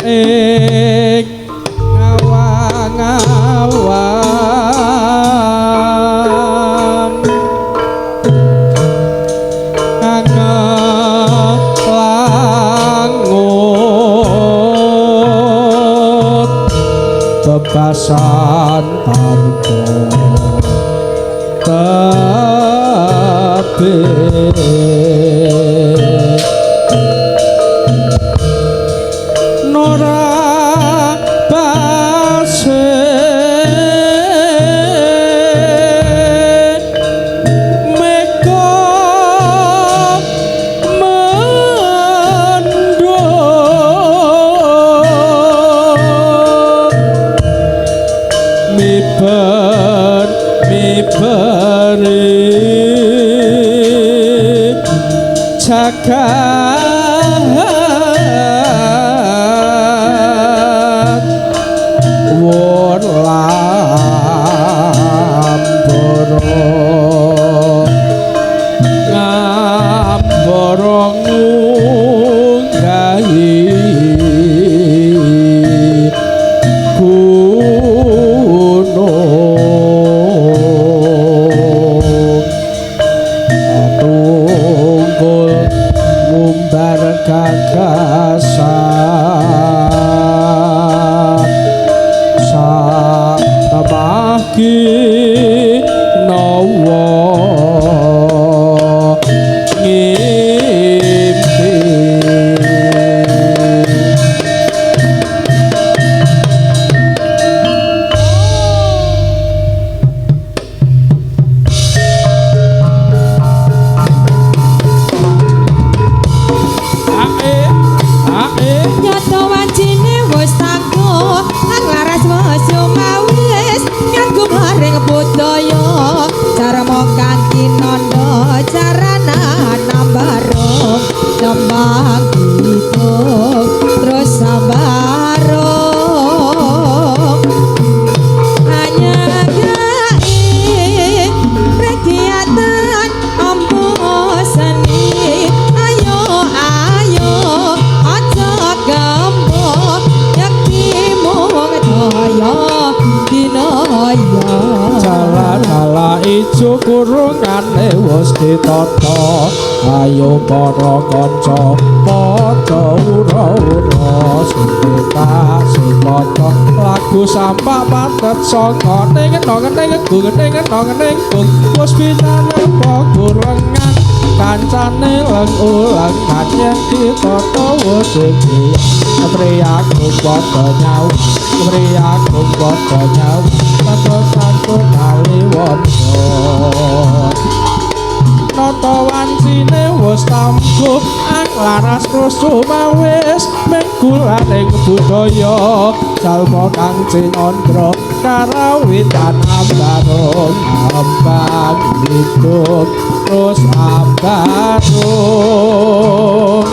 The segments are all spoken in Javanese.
ing awang-awang langut bebasan tanpa tebih nora base mega mendung miber miberi jagat won lambara ngambara ngunggahi gunung tungkul ngumbar gagasan satemah kinawa ngimpi. Ae ae Nyata wancine wis tangguh, ang laras wis sumawis, nganggo maring budaya, carma kang kinandha carana nambarung, nembang kidung terus sambarung. Anyanggai kegiatan ambo seni, ayo ayo aja gambo yakti mung daya dinaya. Jala-jala ijo kurungane wis ditata, ayo para kanca padha ura-ura sing petak sing maca lagu sampak patet sanga ning nong ning gung ning nong ning gung wis pinanapa kurengan kancane leng ulengan yen ditata wis iki priyaku padha nyau priyaku padha nyau padha satu kali wanda nata wancine wis tangguh ang laras kusumawis mengkulaning budaya jalma kang cinandra karawitan ambarung ambang hidup terus ambarung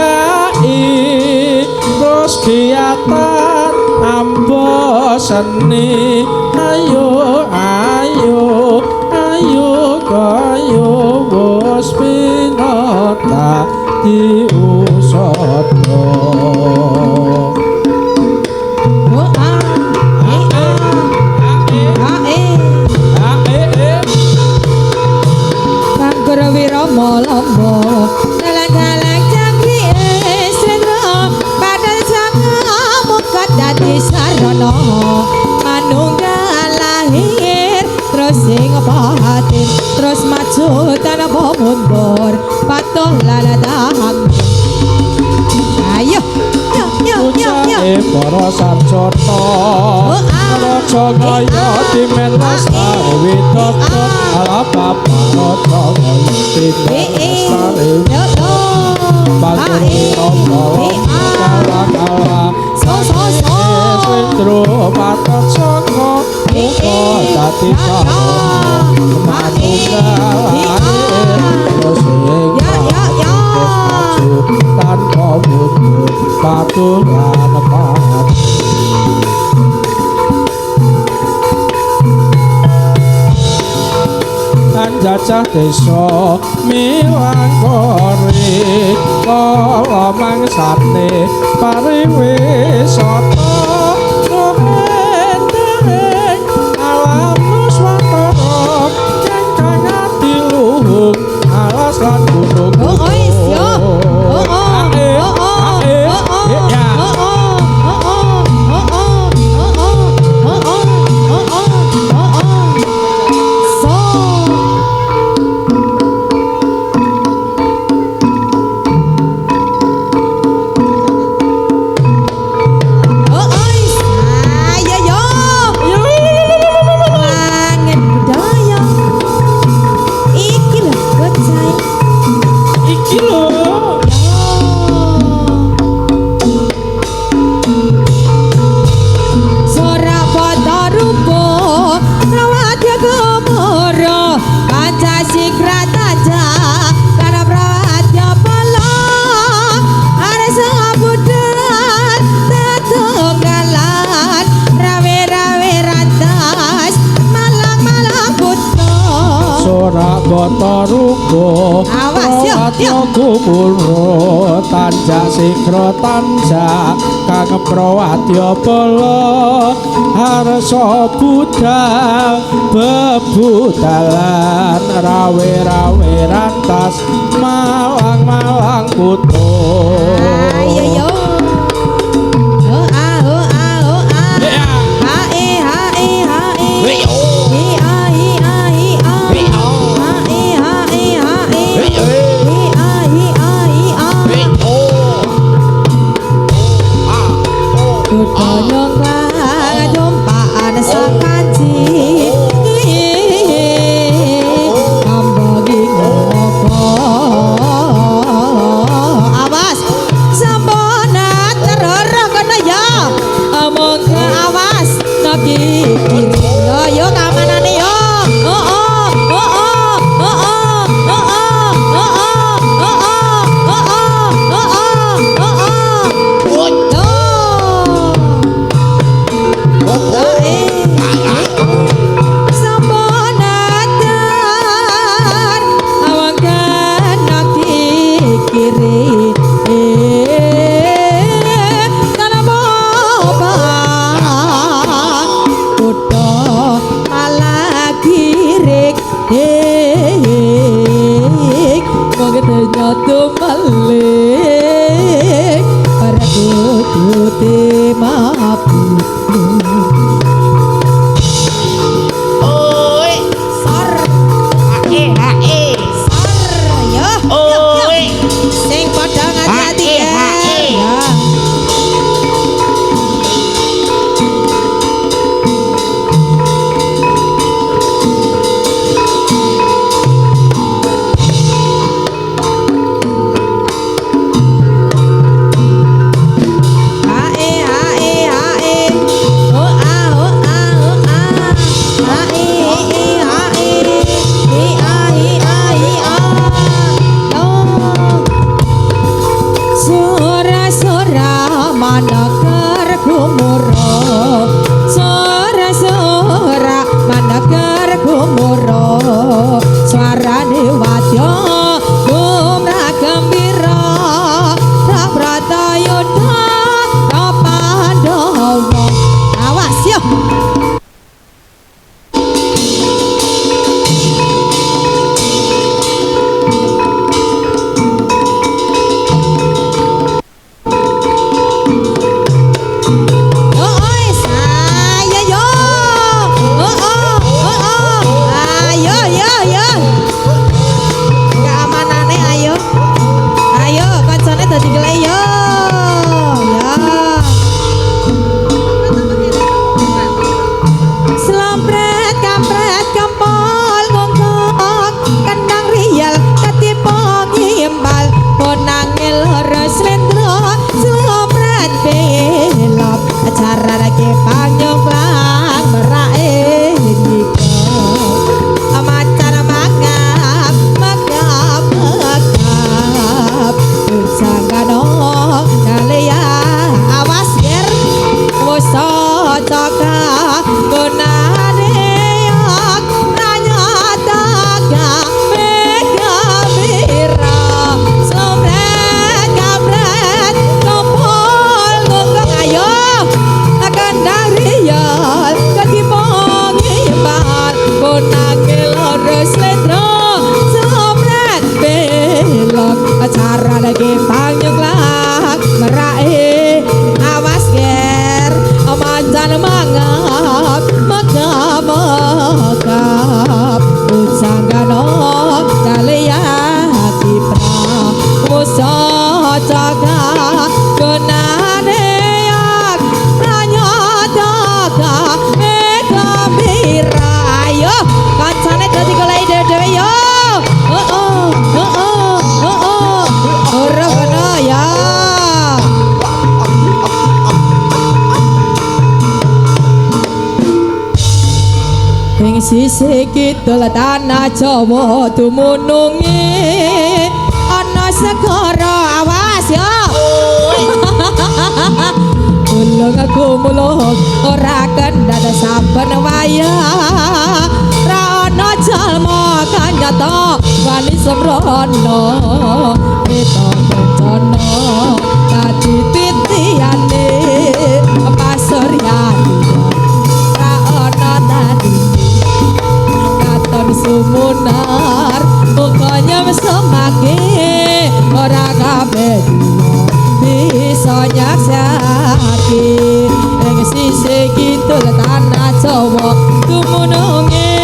anyenggai terus giatan ambo seni ayo ayo ayo kaya wis pinata diusada. Oh a e a a e A e e Kanggur wirama lamba dalang-dalang jangkrike slendra padha sanga muka dadi sarana manunggal lahir terus sing batin terus maju tanpa mundur patuh laladahan. Ayo yo yo yo yo Ucahe para sarjana Oh, ah. raja kaya dimen lestari widodo ala bapak raja kaya dimen eh eh lestari yo yo Bagus a e kala a kala so so so slendro patet sanga muka dadi sarana manunggal lahir terus ing Ya, ya, ya. terus maju tanpa mundur patuh lan patuh. Gajah desa milang kori kala mangsane pariwisata nuhendeng alam nuswantara ingkang adiluhung alas lan gunung. Oh, oh, is, yo. Oh, oh, oh, oh, oh, oh, oh, oh, oh, oh, oh, oh, oh, oh, oh, oh, oh, oh, oh. So. Oh, oh, is. Ayo, yo. Langit budaya. Iki lho bocah. Iki lho. Sora Sorak bata rupa Awas, yo, yo. Gumuro tanjak sikra tanjak kang prawadya bala harsa budal bebudalan rawe-rawe rantas malang-malang kutha. Ayo yo. Oh a oh a oh a. H e H e H e. I a I a I a. H e H e H e. I a I a I a. Kutha nyongklang jumpaan sakanci. Ambogi ngopo. Awas. Sampun teroro kono ya. Monggo awas naki. Yo yo keamanane yo. Oh oh oh oh oh oh oh oh oh oh oh oh oh oh oh oh. Tuh. Oh eh. Sampun atar awang kena kiri kutha Malagirik monggo ternyata malik para kutute mapu. Sor sor yo yo yo sing padha ngati-ati ya. Ya. H E H E H E O A O A O A H E E H E E A E A E A O. Sora-sora manakar gumuro, sora-sora manakar gumuro, suarane wadya gumrah gembira, Bratayuda Pandhawa. Awas yo. Oh, ois. Ayo yo. Oh, oh, oh, oh. Ayo yo yo. Keamanane ayo. Ayo kancane dadi gelek yo. Ya. Selampret kampret kempol ngongkok kendang rial ketipo ngimbal konange loro slendro selampret belok acara lagi panyongklang merae nika macan mangap mangap mangap sangkano kalea awas ger wasa caka gunane ranyataga Sanggano kaliyan kiprah Musa jaga gunane yak pranyata megambira. Ayo kancane dadi goleki dhewe-dhewe yo. Oh oh oh oh oh oh. Ora kono ya. Ing sisih kidul tanah Jawa dumununge ana segara, awas ya. Ulung gumulung ora kendhat saben wayah, ra ana jalma kang nyata wani semrono. Wita kencana dadi titiyane pasuryan ra ana tadi katon sumunar uga nyem semake ora kabeh bisa nyaksake. Ing sisih kidul tanah Jawa dumununge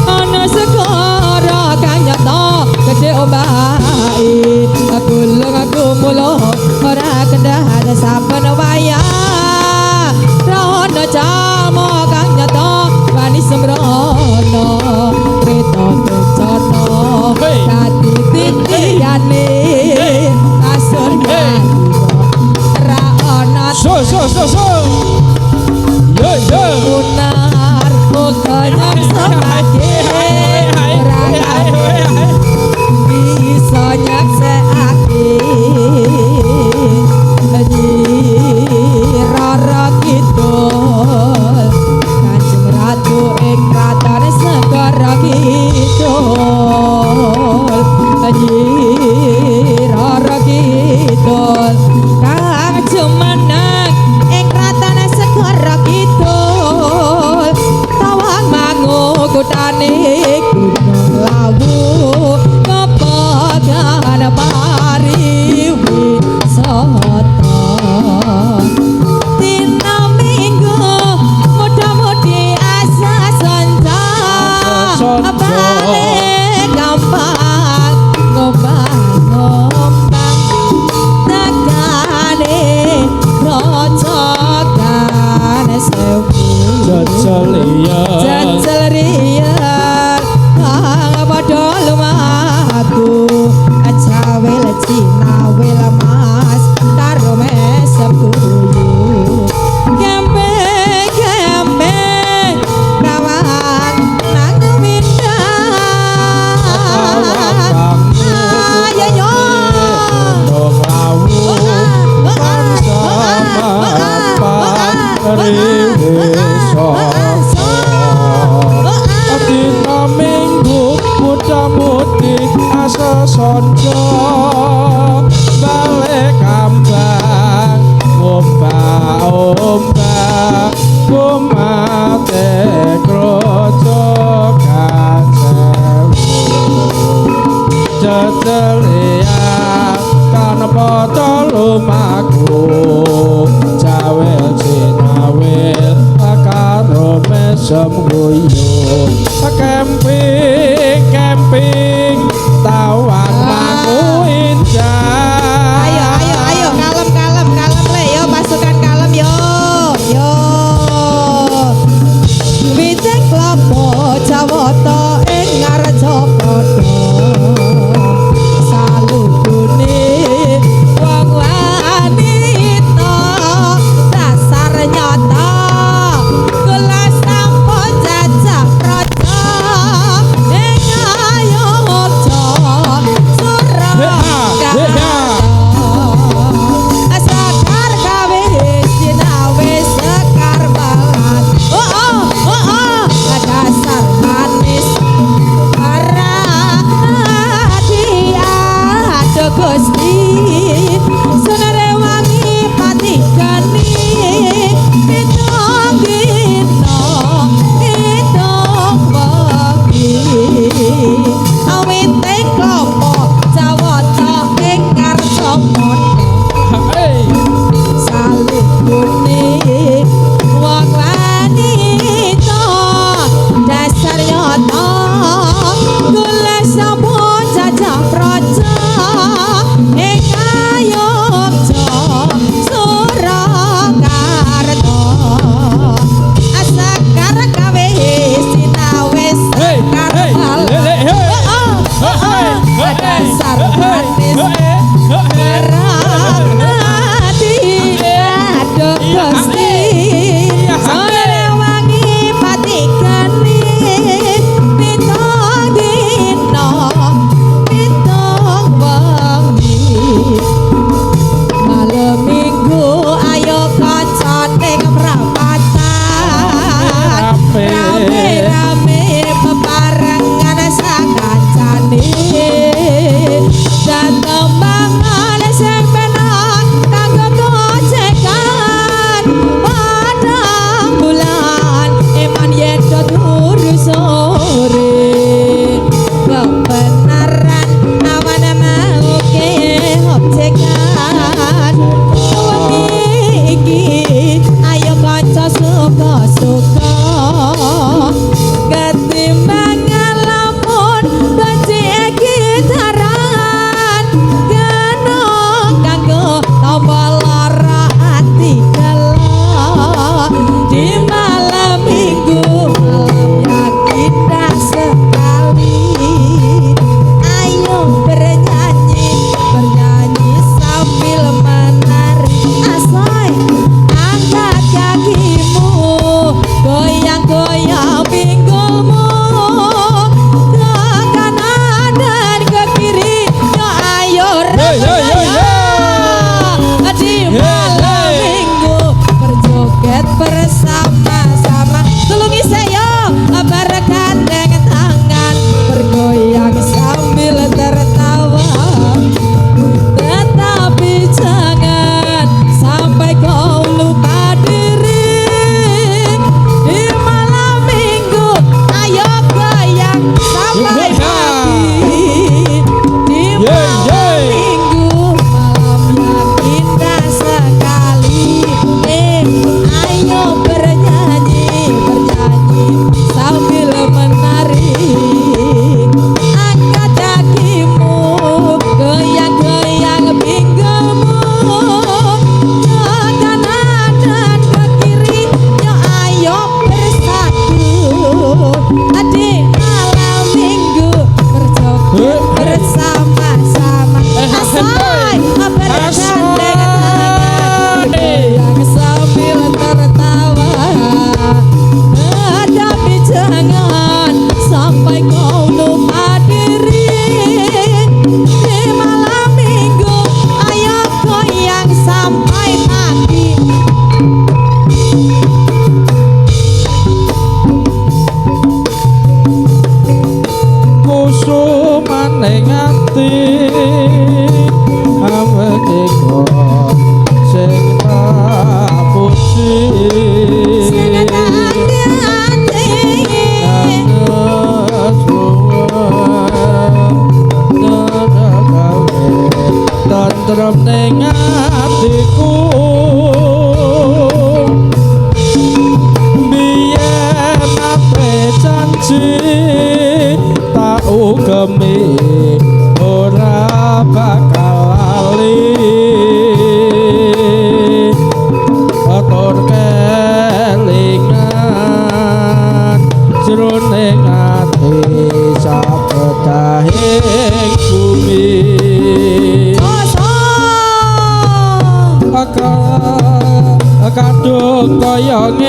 ana segara kang nyata gedhe ombake. Gulung gumulung ora kendhat saben wayah, ra ana jalma kang nyata wani semrono. Kreta kencana dadi titiyane kasuryan ra ana So so so so. Yo yo. Munar uga nyem semake ora kabeh bisa nyaksekake. Nyi Rara Kidul Kanjeng Ratu ing kraton Segara Kidul. Nyi Rara Kidul kang jumeneng ing kraton Segara Kidul. Tawang mangu kutane Gunung Lawu kepagan pariwisata. Dina Minggu muda-mudi asa sonjo balik gampang ngombang-ngombang tegane grojogan sewu. Jajal iya. Jajal riyen kang padha lumaku cawil cinawil mas karo mesem guyu. Kempe kempe rawang nang windan. Ayo yo. Gunung Lawu pariwisata. Dina Minggu muda-mudi asa sonjo balik kambang ombak-ombak kumate grojogan sewu. Jejelian kan padha lumaku jawel cinawil karo mesem guyu. Camping camping tawang mangu indah. Ayo ayo ayo kalem kalem kalem le yo pasukan kalem yo yo. Witing klopo jawata ing Ngarjapada salubune wong wanita dasar nyata kula sampun jajah praja ing ayo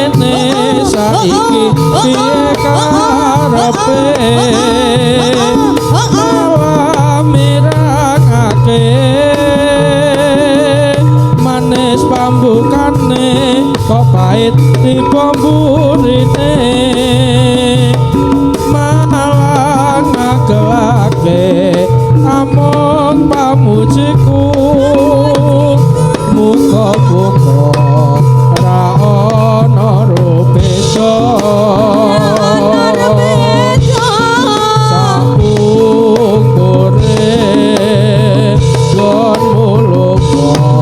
ngene saiki piye karepe, malah mirangake manis pambukane kok pait tiba mburine, malah ngagelake amung pamujiku. Muga-muga ra ana rubeda sapungkure nggonmu lunga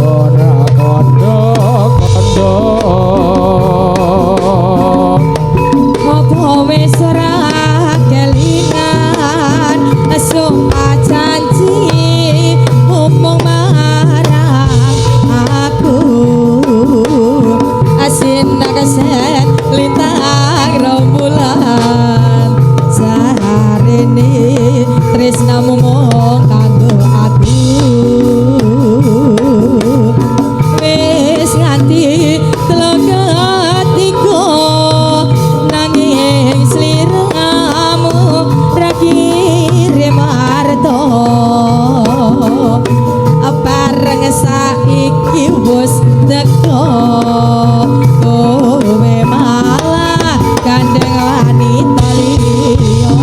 ora kandha-kandha. Apa wis ora kelingan sumpah janji omong marang aku, asin kesen lintang rembulan, jarene tresnamu mung kanggo aku. Wis nganti telaga tiga nanging sliramu ra kirim arta, bareng saiki wis teko kowe malah gandeng wanita liya.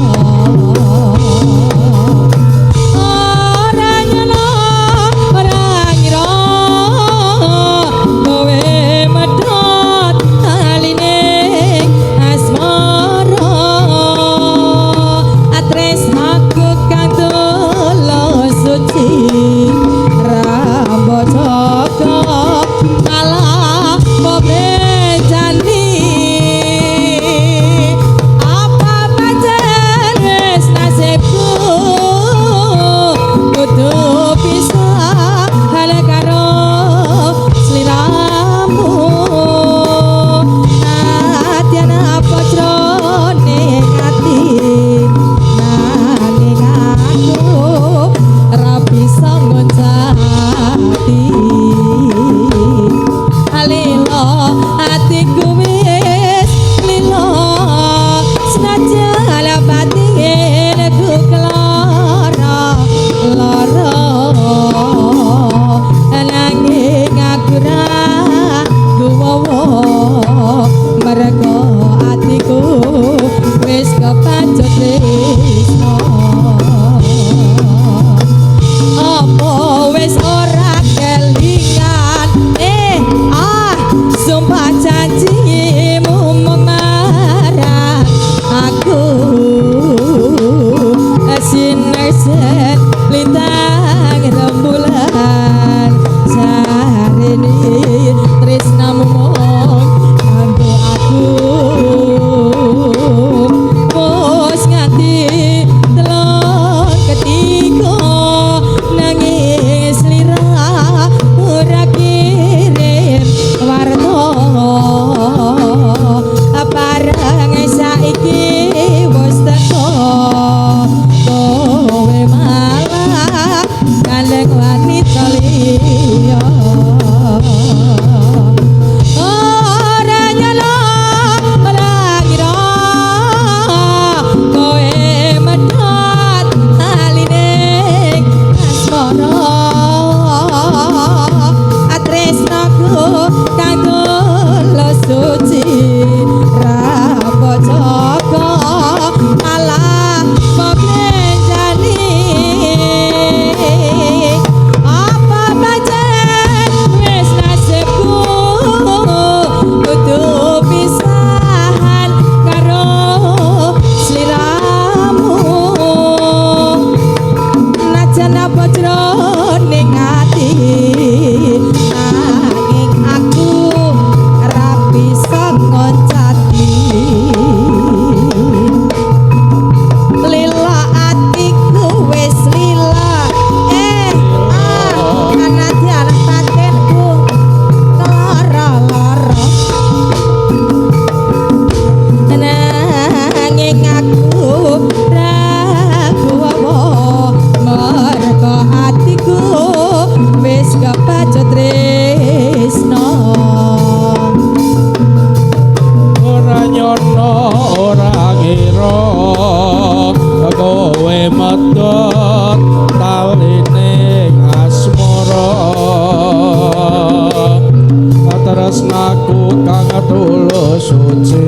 Kang tulus suci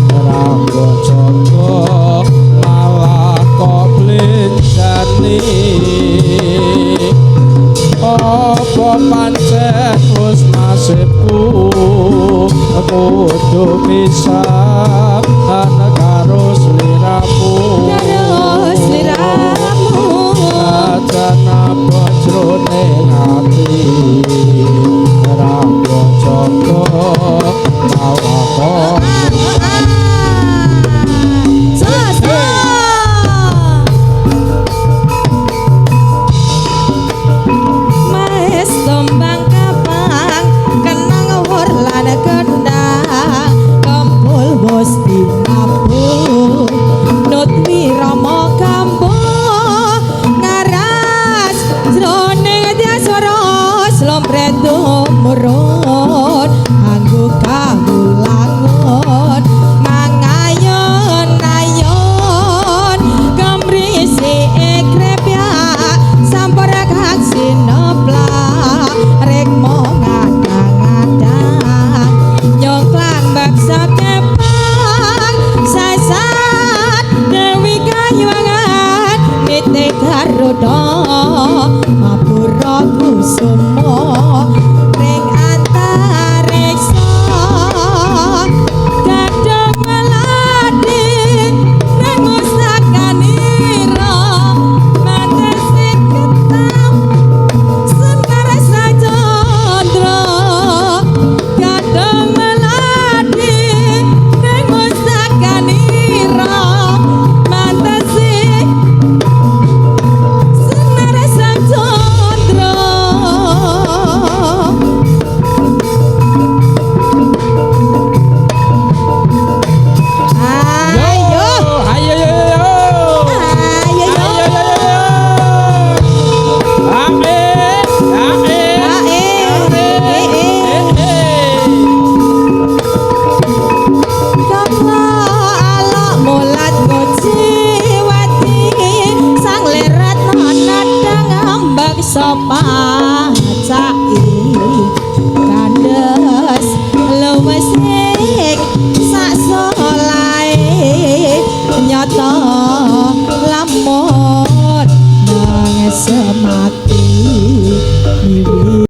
ranggo jaga malah kok blenjani. Apa pancen wis nasibku kudu pisah?